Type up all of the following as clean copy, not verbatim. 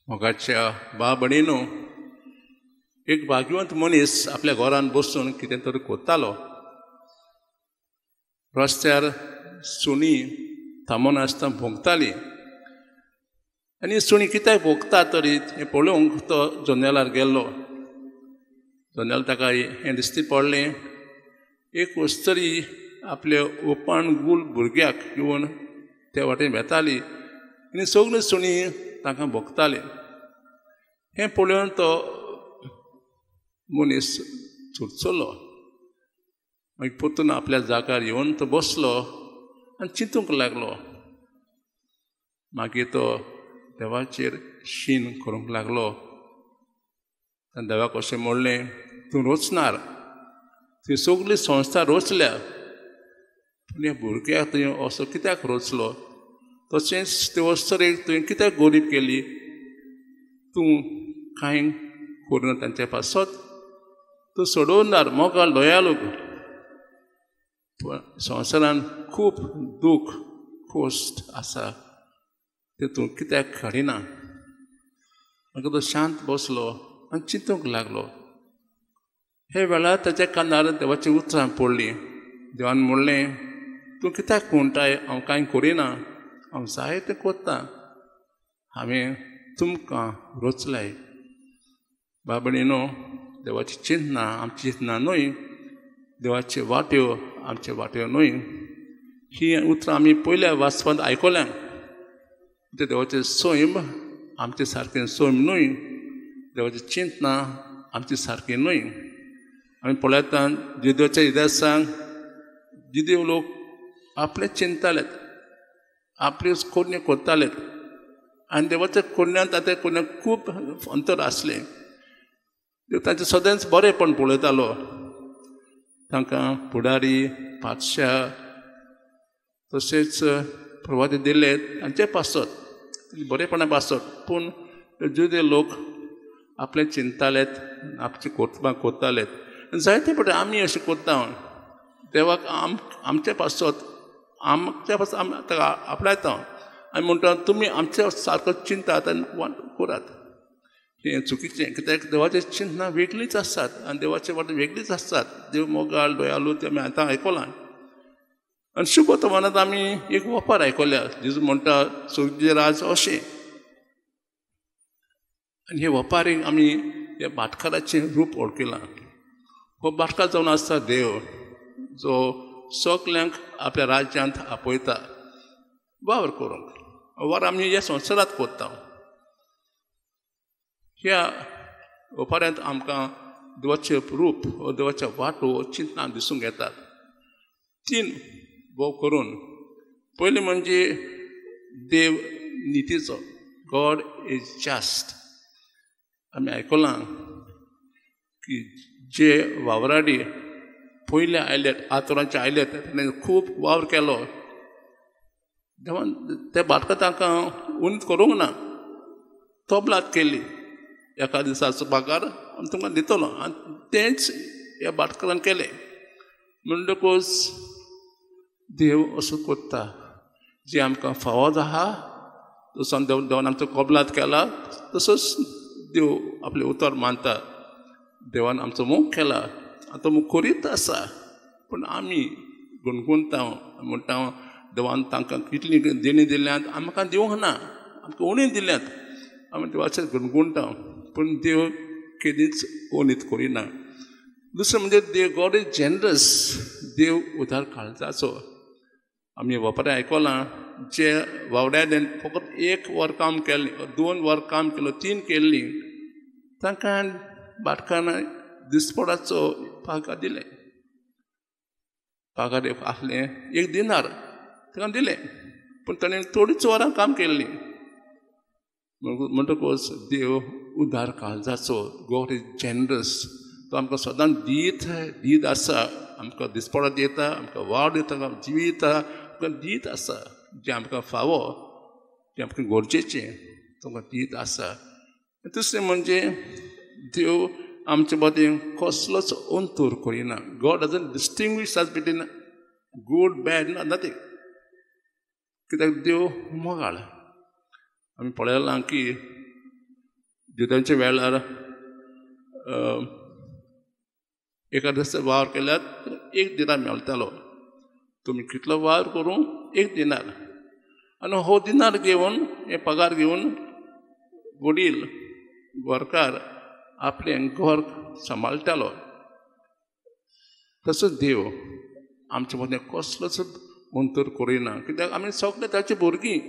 मोगाच्या बाबणीनो, एक भाग्यवंत मनीस आपल्या घरान बसून कितें तरी कोत्तालो. रस्त्यार सुणी थांबोन आसतना भोंकताली आनी सुणी कित्याक भोंकता तरी हें पळोवंक तो जनेलार गेल्लो. जनेल ताका हें दिसती पडलें, एक वस्तरी आपल्या ओपान गुल भुरग्याक घेवन ते वाटेन वेताली आनी सगळीं सुणी तांकां भोंकताली. हें पळोवन तो मनीस चुरचुरलो. मागीर परतून आपल्या जाग्यार येवन तो बसलो आनी चिंतूंक लागलो. मागीर तो देवाचेर शीन करूंक लागलो. आनी देवाक अशें म्हणलें, तूं रोचणार, तुवें सगळी संस्था रोचल्या, पूण ह्या भुरग्याक तुवें असो कित्याक रोचलो? तशेंच ते वस्तरेक तुवें कित्याक गरीब केली? तूं कांय करुना तांचे पासत, तूं सोडोवनार मोगाळ दयालू. संवसारान खूब दूख खोस्ट आसा, तें तूं कित्याक हाडिना? मागीर तो शांत बसलो आनी चिंतूंक लागलो. हे वेळार ताच्या कानार देवाचीं उतरां पडलीं. देवान म्हणलें, तूं कित्याक म्हणटाय हांव कांय करिना? हांव जायतें कोत्तां, हांवें तुमकां रोचलाय. बाबणीनो, देवाची चिंतना आमची चिंतना न्हय, देवाच्यो वाट्यो आमच्यो वाट्यो न्हय. ही उतरां आमी पयल्या वाचपांत आयकल्या. ते देवाचें सैम आमचें सारकें सैम न्हय, देवाची चिंतना आमची सारकी न्हय. आमी पळयता जिदेवाच्या इतिहासांत जिदेव लोक आपले चिंतताले, आपल्योच कोरण्यो करताले आनी देवाच्या कोरण्यांत आतां कोरण्यांत खूब अंतर आसलें. देव तांचें सदांच बरेंपण पळयतालो. तांकां फुडारी, पातशा तशेंच प्रवादी दिले तांचे पासत, बरेपणा पासत. पूण जुदे लोक आपले चिंततालेत, आपची कोतबां कोत्तालेत. जायते फावटी आमी अशें कोत्ता, देवाक आमचे पासत, आमच्या पासत आमी ताका आपणायता आनी म्हणटा तुमी आमच्या सारको चिंतात आनी करात. हें चुकीचें, कित्याक देवाचें चिंतना वेगळीच आसतात आनी देवाचे वाट वेगळीच आसतात. देव मोगाळ दयालू तें आमी आतां आयकलां. आनी शुभ वर्तमानांत आमी एक वपार आयकल्या, जेजू म्हणटा सुर्गीं राज अशें. आनी हे वपारीक आमी ह्या भाटकाराचें रूप वळखलां. हो भाटकार जावन आसता देव, जो सगल्यांक आपल्या राज्यांत आपयता वावर करूंक. वावर आमी ह्या संवसारांत कोत्ता. ह्या वपाऱ्यांत आमकां देवाचें रूप, देवाच्या वाटो, चिंतना दिसूंक येतात. तीन भोव करून, पयलें म्हणजे देव नितीचो, गॉड is just. आमी आयकलां की जे वावराडी पयले आयल्यात, आतोरांचे आयल्यात, ताणें खूब वावर केलो. देवान ते भाटकां तांकां उन्नत करूंक ना, तोबलात केली. एका दिसाचो पगार आमी तुमकां दितलो, आनी तेंच ह्या भाटकारान केलें. म्हणटकूच देव असो कोत्ता, जे आमकां फावो आहा तसो देवान आमचो कबलात केला, तसोच देव आपलें उतर मानता. देवान आमचो मोग केला, आतां मोग करीत आसा. पूण आमी गुणगुणता म्हणटा देवान तांकां कितलीं देणी दिल्यांत, आमकां दिवंक ना, आमकां उणी दिल्यात. आमी देवाचेर गुणगुणटा, पूण देव केदींच ओनीत करिना. दुसरें म्हणजे देव गॉड is generous, देव उदार काळजाचो. आमी वपरे आयकलां, जे वावड्यान फकत एक वर काम केलें, 2 वर काम केलो, 3 केल्लीं, तांकां भाटकारान दिसपडाचो पागार दिलें. पागार आसलें 1 दिनार तांकां दिलें, पूण ताणें थोडीच वरां काम केल्लीं. म्हणटकूच देव उदार काळजाचो, गॉड is generous. तो आमकां सदांच दीत दीत आसा, आमकां दिसपडो दिता, आमकां वाड दिता, आमकां जिविता आमकां दीत आसा. जें आमकां फावो, जें आमकां गरजेचें, तुमकां दीत आसा. दुसरें म्हणजे देव आमचे मदीं कसलोच अंतर करिना. God doesn't distinguish us between good bad, nothing. कित्याक देव मोगाळ. आमी पळयलां की जुद्यांच्या वेळार एका दिसा वावर केल्यार 1 दिनार मेळटालो. तुमी कितलो वावर करूं 1 दिनार. आनी हो दिनार घेवन, हे पगार घेवन वडील घरकार आपलें घर सांबाळटालो. तसोच देव आमचे मदें कसलोच अंतर करिना, कित्याक आमी सगळे ताची भुरगीं,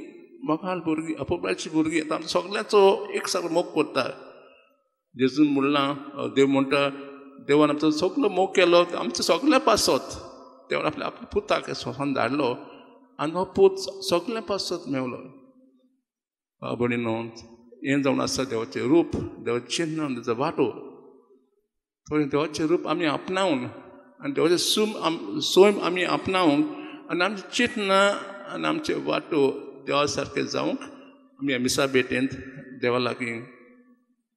मोगाल भुरगीं, अपुरबायेची भुरगीं. आतां आमी सगळ्यांचो एक सारको मोग करता. जेजून म्हणलां, देव म्हणटा, देवान आमचो सगलो मोग केलो आमचो सगळ्या पासत. देवान आपल्या आपल्या पुताक सोसान धाडलो आनी हो पूत सगळ्या पासत मेवलो. भयणीनो, हें जावन आसा देवाचें रूप, देवाचें चिन्न, देवाचो वांटो. थोडें देवाचें रूप आमी आपणावन आनी देवाचें सैम आमी आपणावन आनी आमचें चिंतना आनी आमचे वांटो देवा सारकें जावंक आमी मिसा भेटेंत देवा लागीं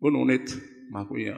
उणीत मागुया.